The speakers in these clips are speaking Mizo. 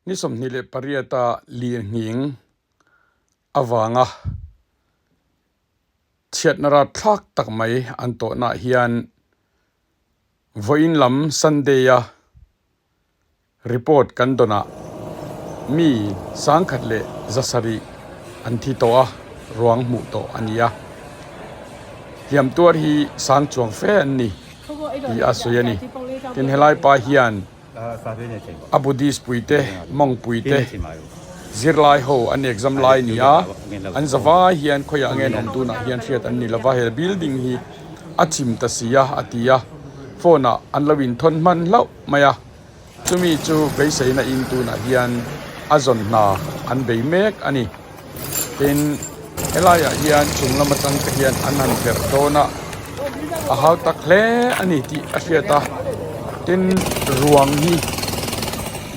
Ni 28 a lirnghing avanga chhiatna rapthlak tak mai an tawhnaah hian vawiin lam Sunday a Report kan dawnah mi 1100 an thi tawh a, ruang hmuh tawh a ni a. Hliam tuar hi sang chuang fe an ni tih a sawi a ni. Tin, helai pa hian a Buddhist puite, monk puite, zirlai ho an exam lai a ni a, an zavai hian khawiah nge an awm tunah hian hriat an ni lova, he building hi a chim ta si a, a ti a, phone ah an lo inthawn hman hlauh mai a. Chumi chu beiseina in tunah hian a zawn hna an bei mek a ni. Tin, helaiah hian chung lam atang te hian an han perh dawn a, a hau tak hle a ni tih a hriat a. Tin, ruang hi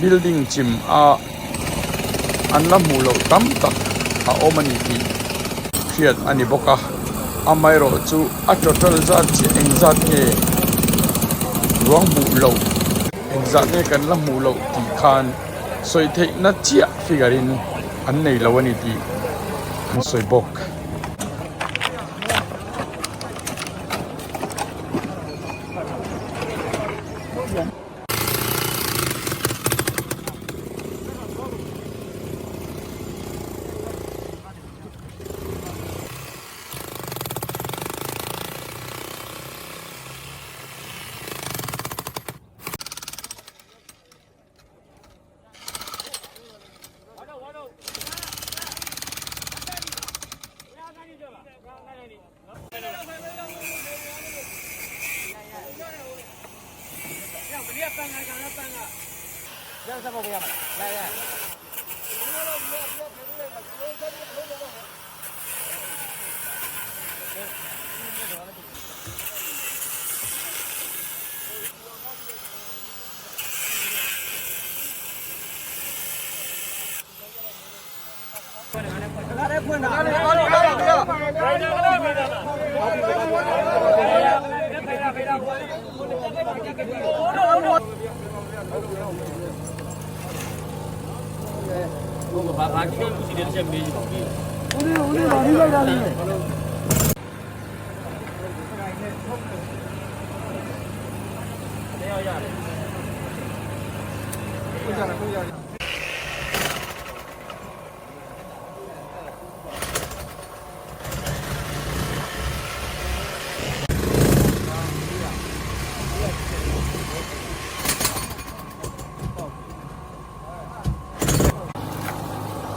building chim a an la hmuh loh tam tak a awm a ni tih hriat a ni bawk a, amaherawh chu a total zat chiah engzat nge ruang hmuh loh engzat nge kan la hmuh loh tih khan sawi theihna chiah figure in an nei lo a ni tih an sawi bawk.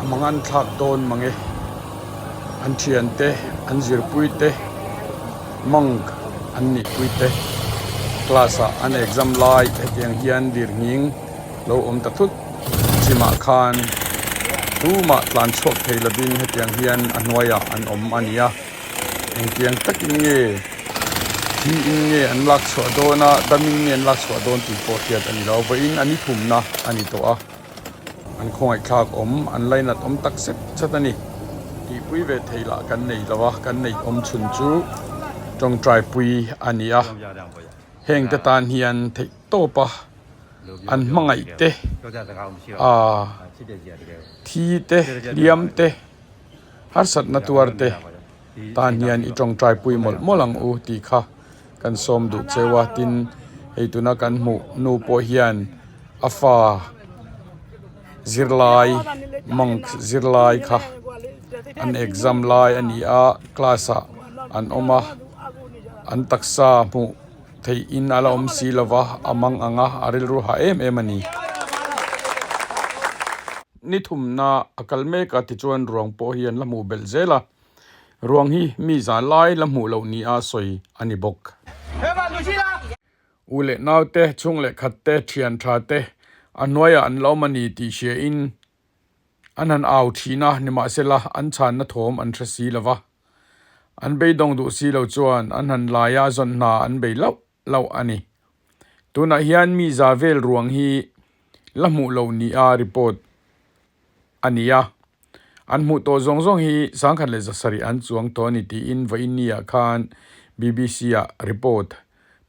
A mangan thlak dawn mange an thian te an zirpui te monk an nihpui te class ah an exam lai hetiang hian lirnghing lo awm ta thut chimah khan tumah tlan chhuak thei lovin hetiang hian a hnuaiah an awm a ni a engtiang takin nge thi in nge an lak chhuah dawn a dam in nge an lak chhuah dawn tih pawh hriat a ni lo vawiin a ni thumna a ni tawh a an khawngaihthlak awm an lainat awm tak zet zet a ni tihpui ve thei lah kan nei lo a kan neih awm chhun chu tawngtai pui a ni a heng te tan hian theih tawp a. an hmangaih te ah thi te hliam te harsatna tuar te tan hian i tawngtai pui mawlh mawlh ang u tih kha kan sawm duh cheu a tin hei tuna kan hmuh nu pawh hian a fa zirlai monk zirlai kha an exam lai a ni a class ah an awm a an taksa hmuh. Theih in a la awm si lo va, a mang ang a, a rilru ha em em a ni. Ni thumna a kal mek a tichuan ruang pawh hi an la hmuh belh zel a, ruang hi mi za lai la hmuh loh nia sawi a ni bawk. U leh naute, chhung leh khat te, thian tha te a hnuaiah an la awm a ni tih hria in an han au thin a, nimahsela an chhanna thawm an hre si lo va. An beidawng duh si lo chuan an han lai a zawn hna an bei lauh lauh a ni. Tunah hian mi za vel ruang hi la hmuh loh nia report a ni a. An hmuh tawh zawng zawng hi 1700 an chuang tawh a ni tiin vawiinniah khan BBC-ah report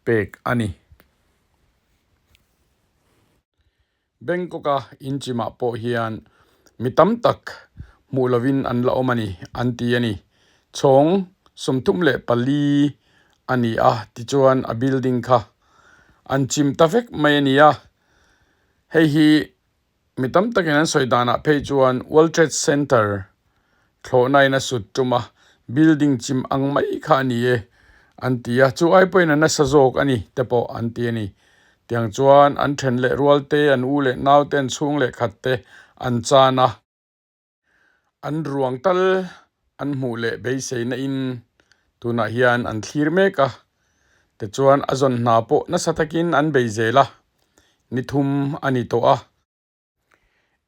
pek a ni. Bangkok-a inchimah pawh hian mi tam tak hmuh lovin an la awm a ni, an ti a ni. Chhawng 34 a ni a, tichuan a building kha an chim ta vek mai a ni a. Hei hi Mi tam takin an sawi danah phei chuan World Trade Center thlawhna in a sut tum a, building chim ang mai kha a ni e an ti a, chu ai pawhin a nasa zawk a ni te pawh an ti a ni. Tiang chuan an then leh rual te, an u leh nau te, an chhung leh khat te an chan a. An ruang tal an hmuh leh beiseina in tunah hian an thlir mek a, tichuan a zawn hna pawh nasa takin an bei zel a, ni thum a ni tawh a.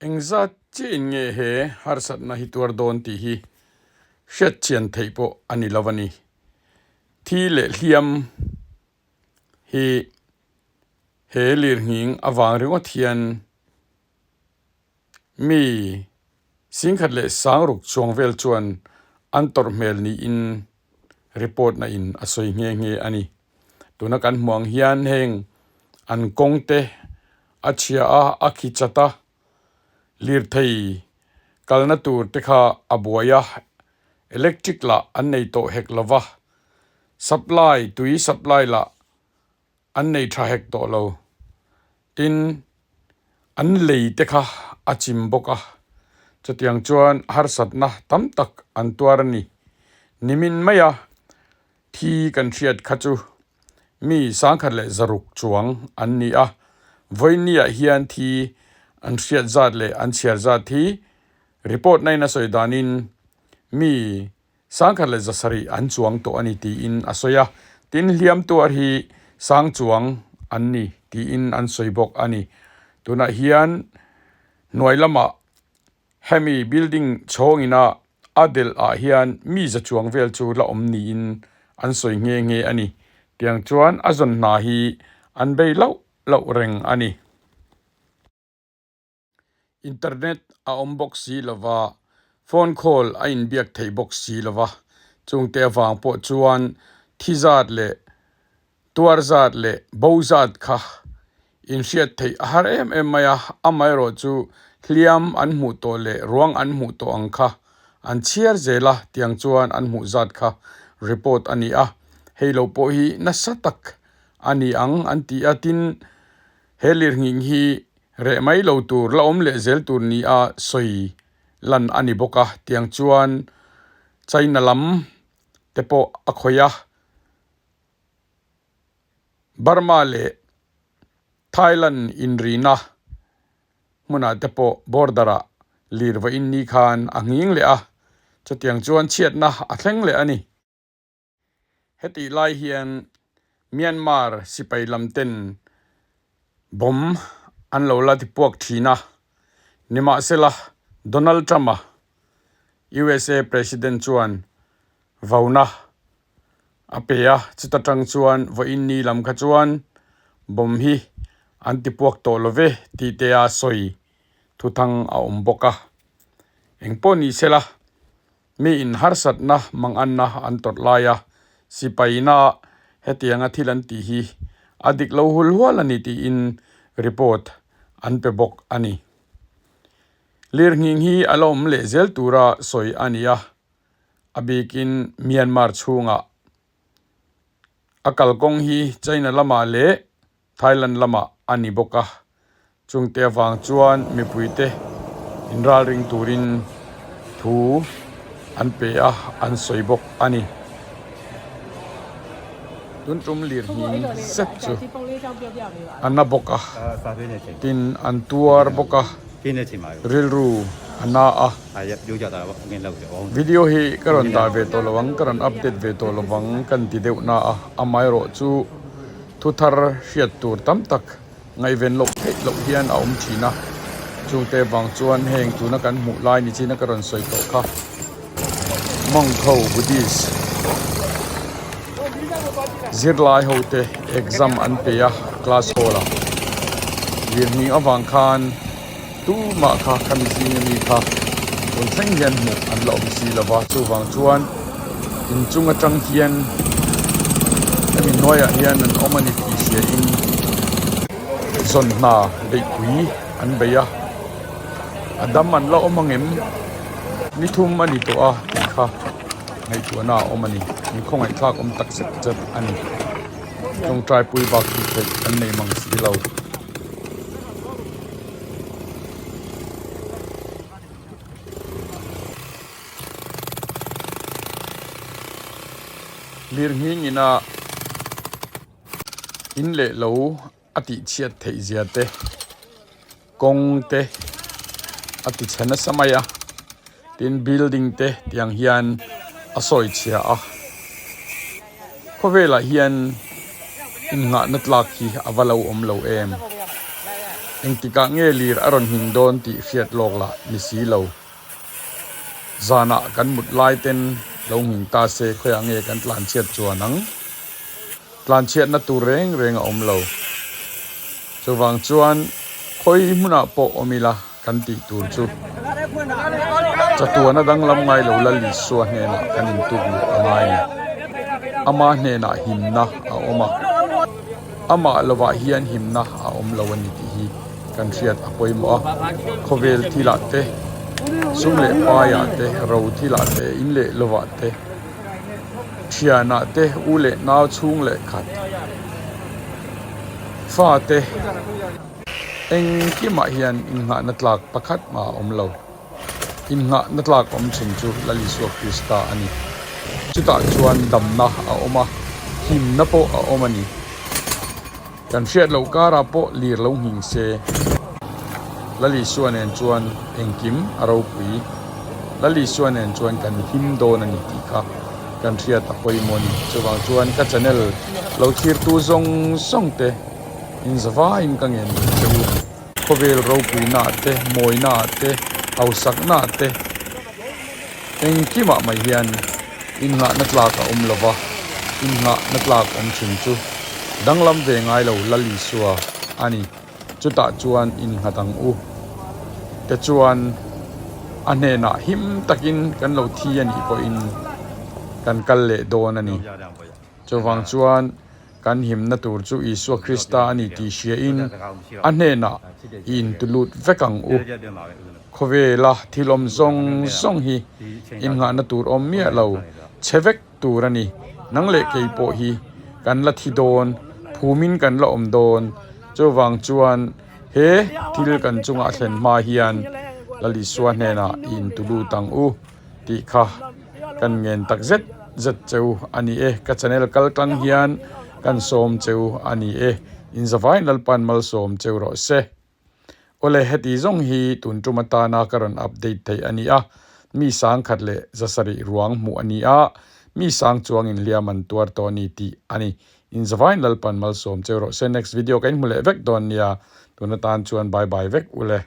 Engzat chiah in nge he harsatna hi tuar dawn tih hi hriat chian theih pawh a ni lo a ni. Thi leh hliam hi he lirnghing avang ringawt hian Mi singkhat leh sangruk chuang vel chuan an tawrh hmel niin report na in a sawi nghe nghe a ni. Tuna kan hmuh ang hian heng an kawng te a chhia a, a khi chat a, lirthei kalna tur te kha a buai a, electric lah an nei tawh hek lova, supply tui supply lah an nei tha hek tawh lo. Tin, an lei te kha a chim bawk a, chutiang chuan harsatna tam tak an tuar a ni. Nimin maia thi kan hriat kha chu mi sangkhat leh zaruk chuang an ni a, vawinia hian thi an hriat zat leh an chhiar zat hi report na in a sawi danin mi Sangkhat leh zasarih an chuang tawh a ni tiin a sawi a, tin hliam tuar hi sang chuang an ni tiin an sawi bawk a ni. Tunah hian hnuai lamah hemi building chhawng ina a delh ah hian mi za chuang vel chu la awm niin an sawi nghe nghe a ni. Tiang chuan a zawn hna hi an bei loh loh reng a ni. Internet a awm bawk si lova, phone call a inbiak theih bawk si lova, chungte avang pawh chuan thi zat leh tuar zat leh bo zat kha inhriat theih a har em em mai a, amaherawh chu hliam an hmuh tawh leh ruang an hmuh tawh ang kha an chhiar zel a, tiang chuan an hmuh zat kha report a ni a, hei lo pawh hi nasa tak a ni ang an ti a, tin he lirnghing hi Reh mai lo tur, la awm leh zel tur ni a sawi lan a ni bawk a, tiang chuan China lam te pawh a khawih a, Burma leh Thailand inrina hmunah te pawh border ah lir vawiin ni khan a nghing leh a, chutiang chuan chhiatna a thleng leh a ni. Hetih lai hian Myanmar sipai lam ten bomb an lo la ti puak thin a, nimahsela Donald Trump-a usa President chuan vauna a pe a, chuta tang chuan vawiin ni lam kha chuan bomb hi an ti puak tawh lo ve tih te a sawi thuthang a awm bawk a, engpawh ni sela. Mi in harsatna manganna an tawrh lai a, sipaina hetianga thil an tih hi a dik lo hul hual a ni tiin report an pe bawk a ni. Lirnghing hi a la awm leh zel tura sawi a ni a, a bikin Myanmar chhungah a kalkawng hi China lamah leh Thailand lamah a ni bawk a, chungte avang chuan mipuite inralring turin thu an pe a, an sawi bawk a ni. Tun tum lirhning zet chu a na bawk a, tin an tuar bawk a, rilru a na a. Video hi ka rawn dah ve tawh lo ang, ka rawn update ve tawh lo vang kan ti deuh na a, amaherawh chu. Thu thar hriat tur tam tak ngaihven loh theih loh hian a awm thin a, chungte vang chuan heng tuna kan hmuh lai ni chin a ka rawn sawi tawh kha monk ho Buddhist zirlai ho te exam an pe a class hall ah lirhming avang khan tumah kha khami zing ami kha tun thleng hian hmuh an la awm si lova chuvang chuan inchung atang hian hemi hnuaiah hian an awm a ni tih hria in zawn hna beihpui. an bei a, a dam an la awm ang em? Ni thum a ni tawh a tih kha ngaihtuahna a awm a ni. An khawngaihthlak awm tak zet zet a ni. Tawngtai pui bak tih theih kan nei mang si lo. Lirnghing ina in leh lo a tih chhiat theih zia te kawng te a ti chhe nasa mai a tin building te tiang hian a sawi chhia a khawvelah hian innghahna tlak hi a va lo awm lo em engtikah nge lir a rawn nghing dawn tih hriat lawk lah ni si lo. Zanah kan mut lai ten lo nghing ta se khawiah nge kan tlanchhiat chuan ang? Tlanchhiatna tur reng reng a awm lo. Chuvang chuan khawi hmunah pawh awm ila kan tih tur chu chatuana danglam ngai lo Lal Isua hnenah kan intuk luh a ngai ni. Ama hnenah himna a awm a, amah lovah hian himna a awm lo a ni tih hi. Kan hriat a pawimawh a, khawvel thilah te, sum leh paiah te, ro thilah te, in leh lovah te, thianah te, u leh nau chhung leh khat, fa te, engkimah hian innghahna tlak pakhat mah a awm lo. Innghahna tlak awm chhun chu Lal Isua Krista a ni. Chutah chuan damna a awm a, himna pawh a awm a ni. Kan hriat loh karah pawh lir lo nghing se. Lal Isua nen chuan engkim a ropui. Lal Isua nen chuan kan him dawn a ni tih kha kan hriat a pawimawh a ni. Chuvang chuan ka channel lo thlirtu zawng zawng te in zavaiin ka ngen duh che u. Khawvel ropuina ah te, mawina ah te, hausakna ah te engkimah mai hian innghahna tlak a awm lova, innghahna tlak awm thin chu danglam ve ngai lo Lal Isua a ni. Chutah chuan innghat ang u te chuan a hnenah him takin kan lo thi a nih pawhin kan kal leh dawn a ni. Chuvang chuan. Kan himna tur chu Isua Krista a ni tih hriain a hnenah i intulut vek ang u. Khawvela thil awm zawng zawng hi innghahna tur awm miah lo, chhe vek tur a ni. Nang leh kei pawh hi kan la thi dawn, phumin kan la awm dawn. Chuvang chuan he thil kan chungah thlen hma hian Lal Isua hnenah i intulut ang u. Tih kha kan ngen tak zet zet cheu a ni e. Ka channel kal tlang hian kan sawm cheu a ni e. In zavaiin Lalpa'n malsawm cheu rawh se. Awle heti zawng hi tun tum atana ka rawn update theih a ni a. Mi sang khat leh zasarih ruang hmuh a ni a, mi sang chuangin hliam an tuar tawh a ni tih a ni. In zavaiin Lalpa'n malsawm cheu rawh se. Next video ka inhmu leh vek dawn nia. Tun atan chuan bye bye vek ule.